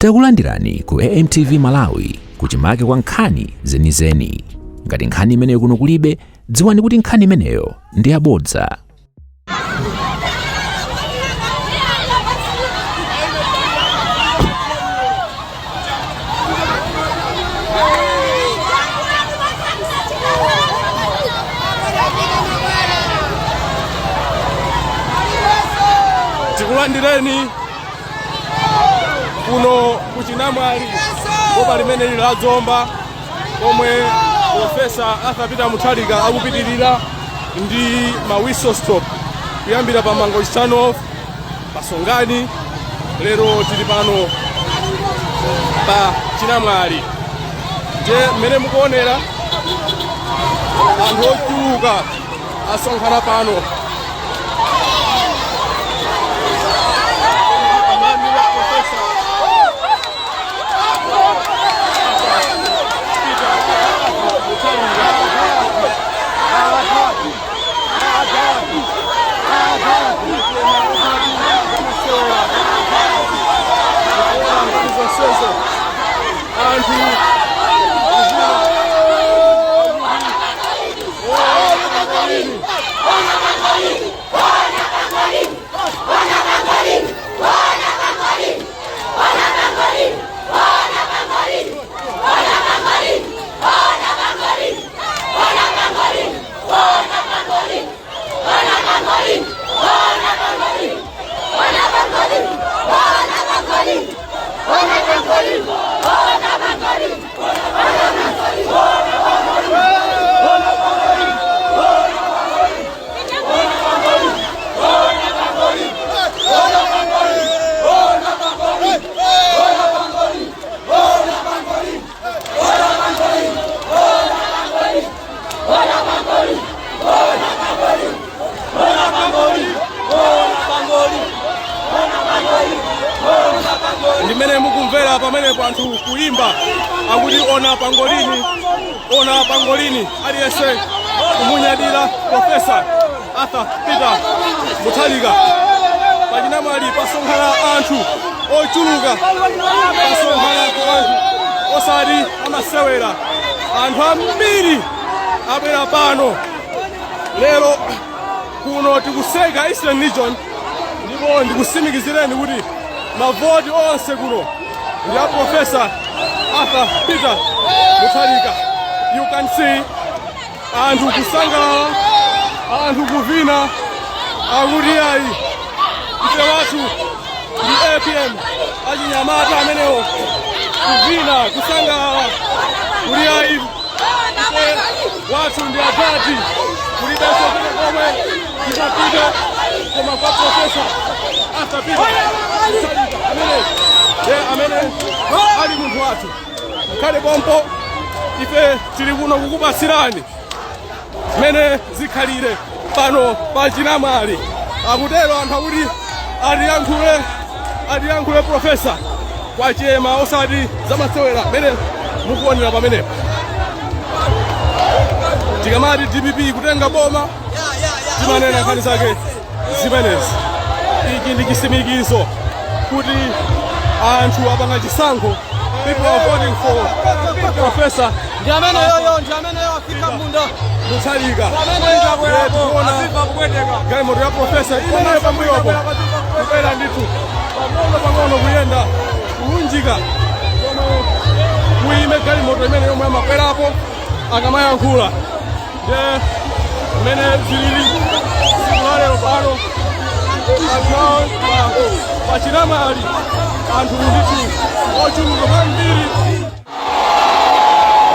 Takulandirani ku AMTV Malawi, kuchimake kwa nkhani zenizeni. Ngati nkhani imeneyo kuno kulibe, dziwani kuti nkhani imeneyo ndi yabodza. Tikulandireni kuno kuchinamwali, boma limene lili la Zomba, komwe Profesa Arthur Peter Mutharika akupitirira ndi ma whistle stop kuyambira pa Mangochi Turn-off, pa Songani. Lero tili pano pa Chinamwali. Nje mmene mukuonera, anthu ochuluka asonkhana pano. Amalandira Profesa Peter Mutharika. Zonsezo anthu. Ndimene mukumvera pamenepo, anthu kuimba akuti, "Ona pangolini, ona pangolini." Aliyense kumunyadira Profesa Arthur Peter Mutharika. Pachinamwali pasonkhana anthu ochuluka, pasonkhana anthu osati amasewera. Anthu ambiri abwera pano lero. Kuno tikuseka Eastern Region, ndipo ndikusimikizireni kuti mavoti onse kuno ndi a Profesa Arthur Peter Mutharika. You can see anthu kusangalala, anthu kuvina, akuti, "Ayi, ife wathu ndi APM." Achinyamata amenewo kuvina, kusangalala kuti, "Ayi, ife wathu ndi adadi, kulibenso kwina komwe tisapite koma kwa Profesa Arthur Peter Mutharika." Amene ye amene ali munthu wathu. Khale pompo, ife tili kuno kukupatsirani zimene zikhalire pano pa Chinamwali. Akutero anthu akuti atiyankhule, atiyankhule profesa. Kwachema osati zamasewera mmene mukuonera pamenepo. Tikamati DPP kutenga boma, timanena nkhani zake zimenezi. Ichi ndi chisimikizo kuti anthu apanga chisankho. People are voting for Professor Ndi amene yoyo, ndi amene yo afika munda. Mutharika. Amene Tikuona aziva kubweteka. Galimoto ya profesa imeneyo pambuyopo, kubwera ndithu pang'ono pang'ono, kuyenda kulunjika komwe kuyime galimoto imene yomwe amakwerapo akamayankhula. Nde mmene zilili tsiku la lero pano anthu awo pa Chinamwali, anthu ndithu ochuluka kwambiri.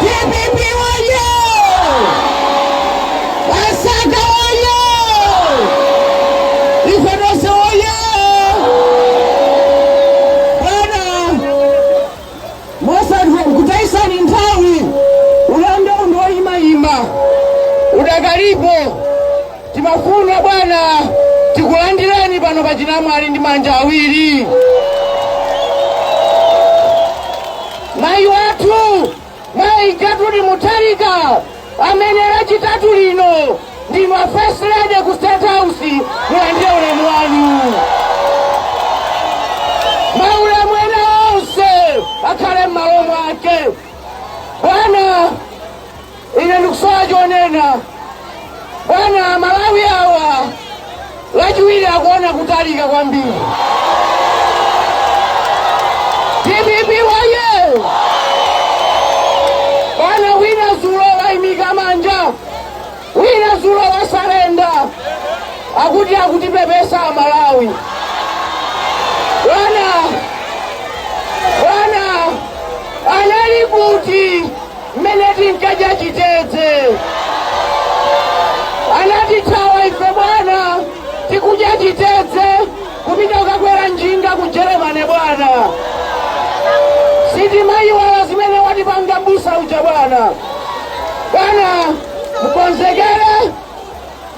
DPP woye! Asaka woye! Ife tonse woye! Bwana, mosati kutaisani nthawi, ulendo undoyimayima udakalipo. Timafuna bwana tikulandireni pano pa Chinamwali ndi manja awiri. Mayi wathu, Mayi Gertrude Mutharika, amene Lachitatu lino ndinu a First Lady ku State House, mulandire ulemu wanu. Maulemu ena onse. Bwana kutalika kwambiri. DPP waye! Bwana, wina zulo wayimika manja, wina zulo wasurrender, akuti akutipepesa Malawi. Bwana, bwana anali kuti mmene tinkadya chitedze? Anatithawa ife bwana, tikudya chitedze, kupita kukakwera njinga ku Germany. Bwana, sitimayiwala zimene watipanga busa uja. Bwana, bwana, mukonzekere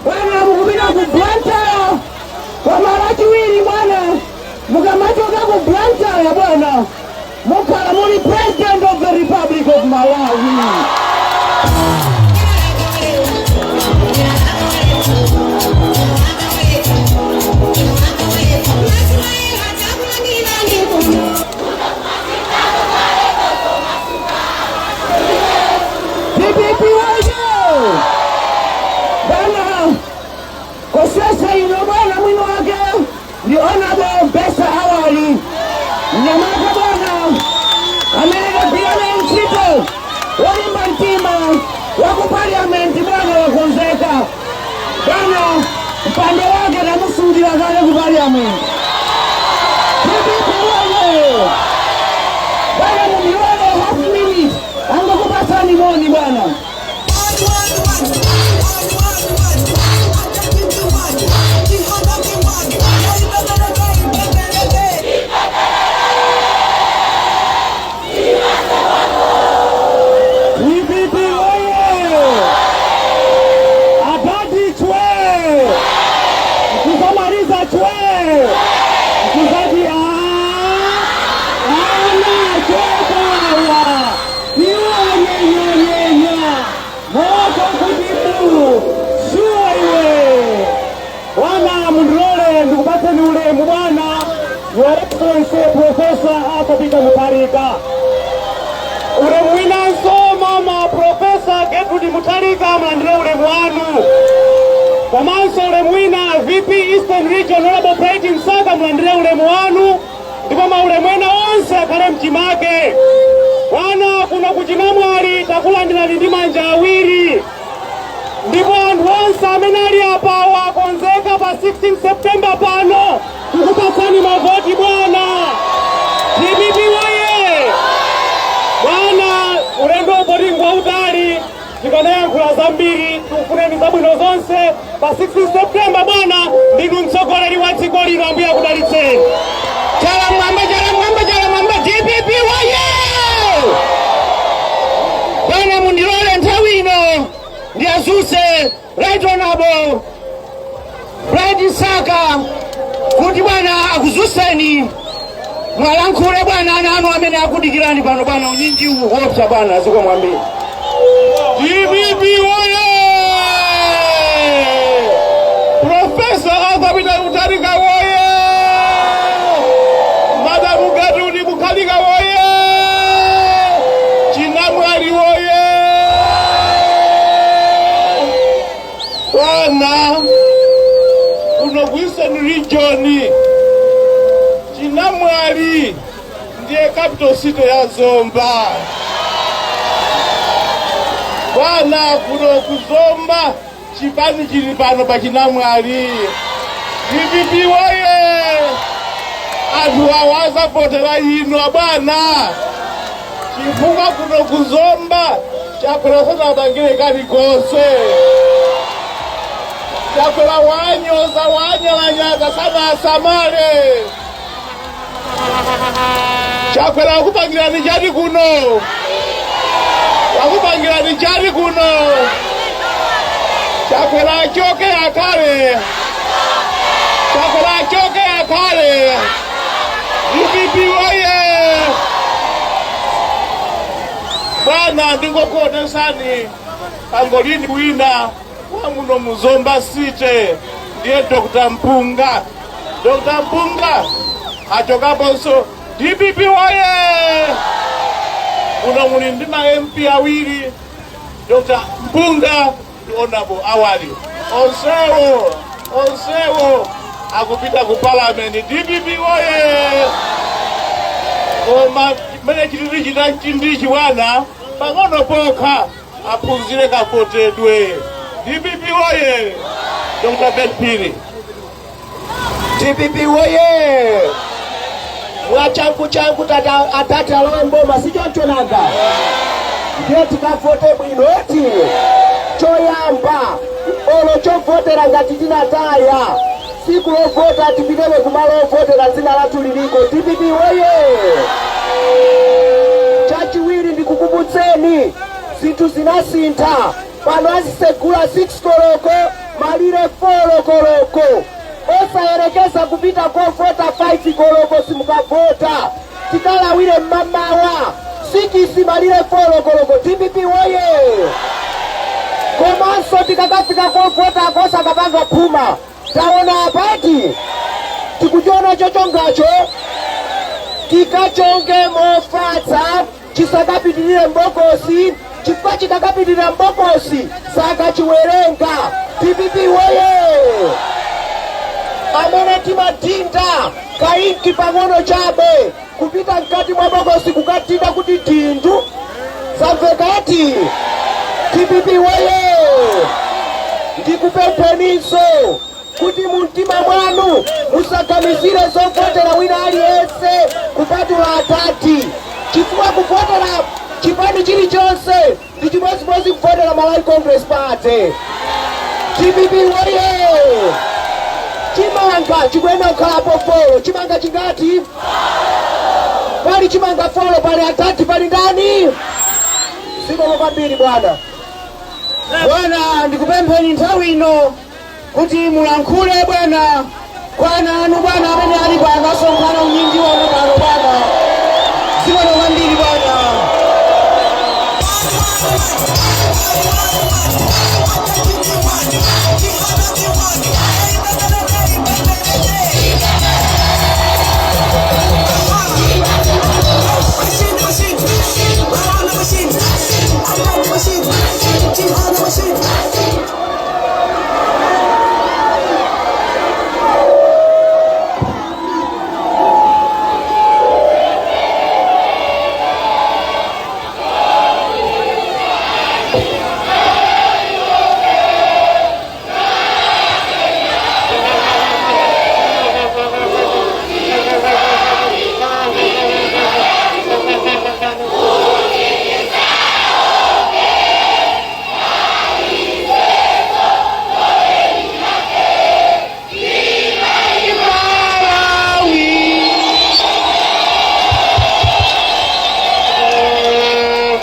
bwana, mukupita ku Blantyre koma lachiwiri. Bwana, mukamachoka ku Blantyre, bwana, mukhala muli President of the Republic of Malawi. DPP waye! Bwana, kosesa ino, bwana, mwino wake ndi Honorable Besa Awali, mnyamata bwana amene tagwira naye ntchito, wolimba mtima wa ku parliament. Bwana, wakonzeka. Bwana, mpando wake tamusungira kale ku parliament. DPP waye! Bwana, mumilole half minute angokupasani moni, bwana. One, one, one, one, one, 151, 201, 1, DPP oye! Abadi chwe! Kuzamaliza chwe! Mkuzaji ana chwekawa! Iwe nyenya moto kujibu shuwa iwe! Bwana, mundilole ndikupatseni ulemu bwana, Your Excellency Professor Arthur Peter Mutharika. Ulemu winanso, mama Professor Gertrude Mutharika, mlandire ulemu wanu. Komanso ulemu wina, VP Eastern Region Honorable Bright Msaka, mlandire ulemu wanu. Ndipo maulemu ena onse akhale mchimake. Bwana, kuno kuchinamwali takulandirani ndi manja awiri, ndipo anthu onse amene ali apa wakonzeka pa 16 September pano kukupatsani mavoti bwana. DPP woye! Bwana, ulendo upoti ngwautali, tikanayankhula zambiri. Tikufuneni zabwino zonse pa 16 September. Bwana, ndinu mtsogoleri wa dziko lino. Ambuye akudalitseni. Chala mwamba, chala mwamba, chala mwamba! DPP waye! Bwana, mundilole nthawi ino ndiyazuse Right Honorable Bright Msaka kuti bwana akuzuseni, mwalankhule bwana, ana anu amene akudikirani pano. Bwana, unyinji uwu kuopsa bwana, ziko mwambiri. DPP woye! Professor Arthur Peter Mutharika woye! Madam Gertrude Mutharika woye! Chinamwali woye! Bwana, kuno ku Eastern Region, Chinamwali ndiye capital city ya Zomba. Bwana, kuno kuzomba chipani chili pano pa Chinamwali. DPP woye! Anthu awa azavotera ino bwana, chifukwa kuno kuzomba Chakwera sanatangire kalikonse. Chakwera wanyoza, wanyalanyaza, sana asamale. Chakwera wakupangirani chati kuno? Wakupangirani chati kuno? Chakwera achoke akhale, Chakwera achoke akhale. DPP woye! Bwana, ndingokuonesani pangolini wina wa muno muzomba City, ndiye Dr. Mpunga. Dr. Mpunga achokaponso. DPP woye! Muno muli ndi ma MP awiri, Dr. Mpunga ndi Honorable Awali. Onsewo, onsewo. Akupita ku palamenti. DPP oye! Koma chimene chilili chita chindichi bwana, pang'ono pokha aphunzire kavotedwe. DPP oye! Dr. Ben Phiri. DPP woye! Mwachangu changu tata atati alowe mboma, sichoncho nanga? Ndiye tikavote bwino eti. Choyamba, olo chovotera ngati tinataya, siku lovota tipitebe kumalo ovotera, dzina lathu liliko. DPP woye! Chachiwiri, ndikukumbutseni, zinthu zinasintha. Pano azisegula 6 koloko, malire 4 koloko. Osayerekeza kupita kovota 5 koloko, simukavota. Tikalawire mmamawa 6, malire 4 koloko. DPP woye! Komanso tikakafika kovota kosakapanga phuma. Taona apati tikuchiona chochongacho, tikachonge mofatsa, chisakapitirire mbokosi, chifukwa chikakapitirira mbokosi sakachiwerenga. DPP woye! Amene timadinda kainki pang'ono chabe kupita mkati mwa bokosi kukatinda kuti dindu, samvekati. DPP woye! Ndikupempheninso kuti mumtima mwanu musaganizire zovotera wina aliyense kupatula atati, chifukwa kuvotera chipani chilichonse ndi chimodzimodzi kuvotera Malawi Congress Party. DPP woye! Chimanga chikuyenera kukhalapo four. Chimanga chingati? Pali chimanga four, pali atati, pali ndani? Zikomo kwambiri, bwana. Bwana, ndikupempheni nthawi ino kuti mulankhule, bwana, kwa ana anu, bwana, amene ali pano, asonkhana unyinji wanu pano, bwana. Zikomo kwambiri, bwana.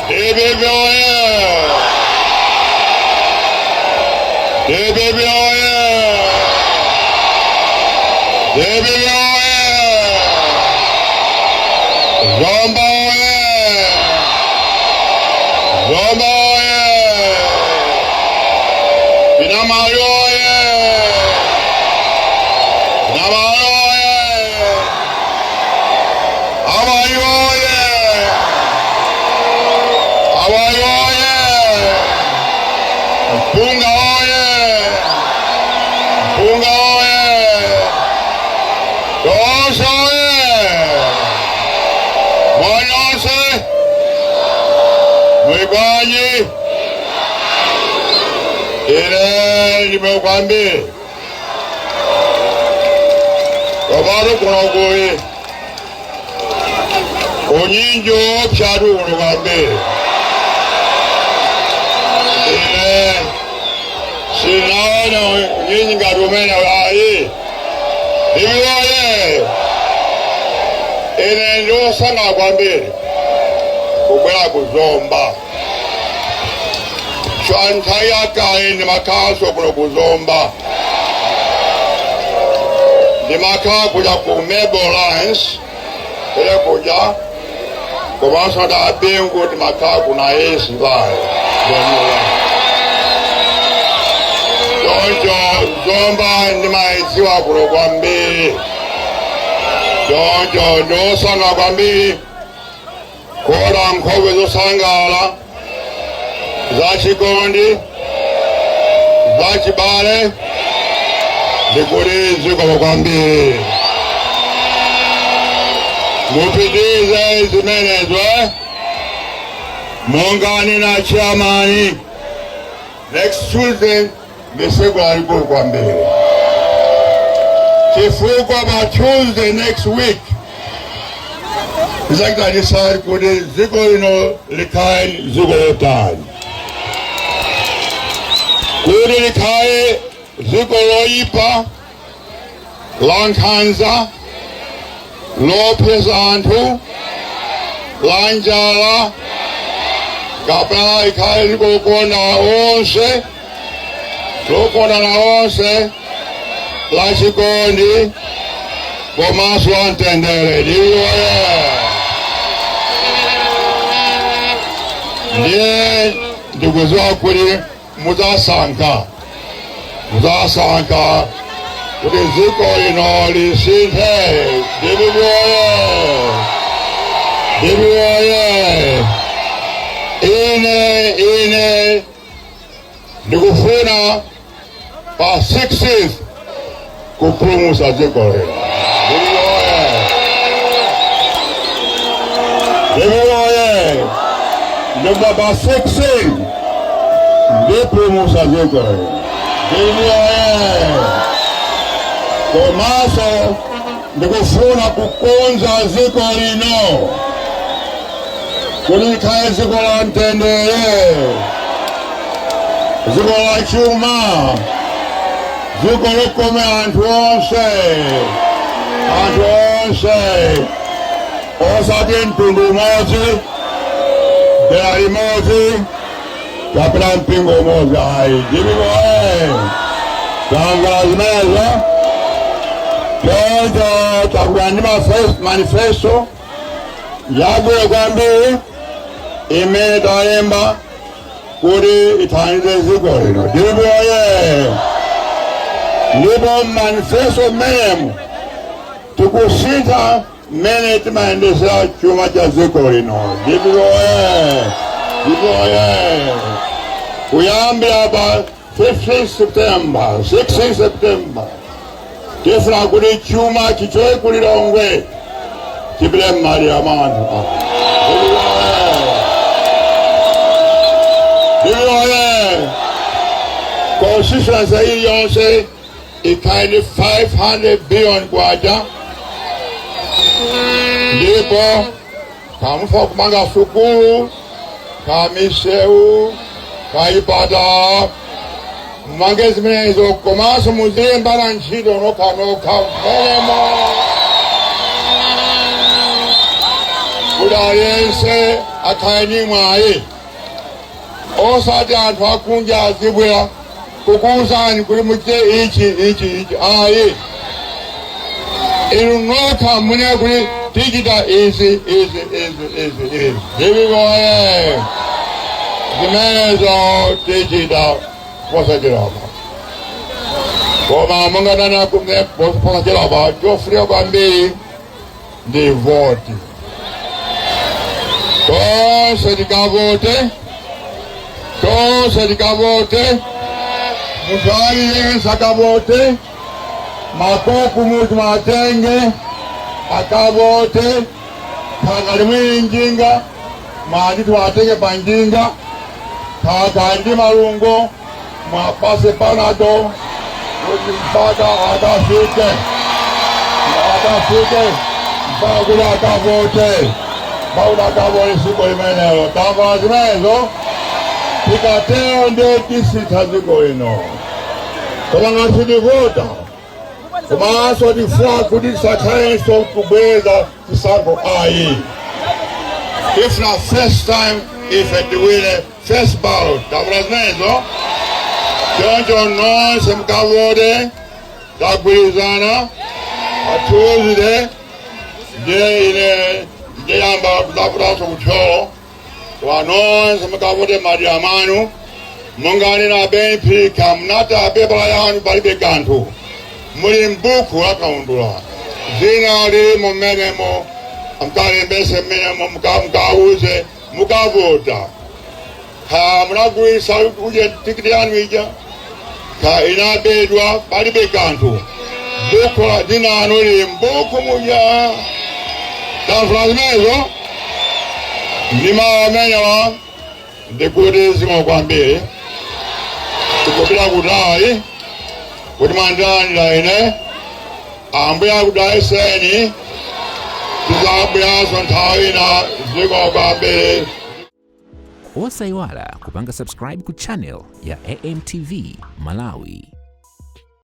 DPP oye! DPP oye! DPP oye! Zomba oye! Zomba oye! Chinamali oye! Chinamali oye! Abayi oye! Abayi oye! Mpunga oye! Mpunga oye! Tonse oye! Mwanyonse! Mwigwanyi! Ine ndimekwambiri. Komatu kuno kuli unyinji opyatu kuno kwambiri. Ine sinaona unyinji ngati umene ayi. Ndiwoye! Ine ndiosangala kwambiri kubwera kuzomba. Nthawi yakale ndimakhalanso kuno kuzomba, ndimakhala kuja ku Mable Lines kule kuja, komanso ndabingu ndimakhala kuna esi vayo zenula. Choncho Zomba ndimayidziwa kuno kwambiri. Choncho ndosangala kwambiri kuona nkhope zosangala, zachikondi, zachibale, Ndikuti zikomo kwambiri, mupitize zimenezo. Monga nina chairman, next Tuesday ndi tsiku lalikulu kwambiri, chifukwa pa Tuesday next week tidzachita decide kuti dziko lino likhale dziko lotani, kuti likhale dziko loyipa, la nkhanza, lopeza anthu, la njala, kapena likhale dziko lokonda onse, lokondana onse, la chikondi komanso la mtendere. Ndiyoye ndiye ndikudziwa kuti mudzasankha kuti dziko lino lisinthe. DPP oye! DPP oye! Ine ndikufuna pa 16th kupulumutsa dziko lino. DPP oye! DPP oye! Ndikuti pa 16 ndipulumutsa dziko lino. DPP oye! Komanso ndikufuna kukonza dziko lino kuti likhale dziko la mtendere, dziko la chuma, dziko lokomera anthu onse, anthu onse, osati mtundu umodzi, dera limodzi kapena mpingo umodzi ayi. DPP oye! Tamva zimenezo. Choncho takula ndi manifesto yabwino kwambiri imene talemba kuti ithandize dziko lino. DPP oye! Ndipo manifesto mmenemu tikusintha mmene timayendesera chuma cha dziko lino. DPP oye! DPP oye! Kuyambira pa 15 September, 16 September, tifuna kuti chuma chichoke ku Lilongwe chipite m'madera mwa anthu. DPP oye! DPP oye! Constituency iliyonse ikhale ndi 500 billion kwacha, ndipo kamufa kumanga sukulu, kamisewu, kachipatala, mumange zimenezo, komanso muzilembana ntchito nokha nokha mmenemo kuti aliyense akhale ndi mwayi, osati anthu akunja azibwera kukuwuzani kuti muchite ichi, ichi, ichi, ayi. Inu nokha munene kuti tichita izi, izi, izi, izi, izi. DPP oye! Zimenezo tichita posachedwapa. Koma munganana kumne posachedwapa, chofunika kwambiri ndi voti. Tonse tikavote, tonse tikavote, munthu aliyense akavote, makoku munthu atenge akavote. Khaka limwe njinga mwati atenge pa njinga, khaka ndi malungo mwapase panado kuti mpaka akafike mpaka kuti akavote, mpaka akavote tsiku limenelo. Tamva zimenezo? Tikatero ndiye tisintha dziko lino. Koma ngati tivota, komanso tifuna kuti tisakhalenso kubweza chisankho ayi. Ifuna first time ife tiwine first ballot. Tamva zimenezo? Choncho nonse mukavote, tagwirizana pa Tuesday. Ndiye ine ndiyamba kudzaputanso ku Thyolo kwa nonse mukavote madera manu. Munganena benphika mnata pepala yanu palibe kanthu, muli mbuku la kaundula, zina lilimo mmenemo, mkalembese mmenemo, mukauze mukavota. Kha munagulisa uje tikiti yanu ija. Ka inabedwa, palibe kanthu. Buku la dzina anu lili mbuku muja. Tamvula zimenezo ndi mawu amenewa, ndikuti zikomo kwambiri. Tikupita kutali kuti mwandilandira ine. Ambuye akudalitseni. Tizabweranso nthawi ina. Zikomo kwambiri. Osayiwala kupanga subscribe ku channel ya AMTV Malawi.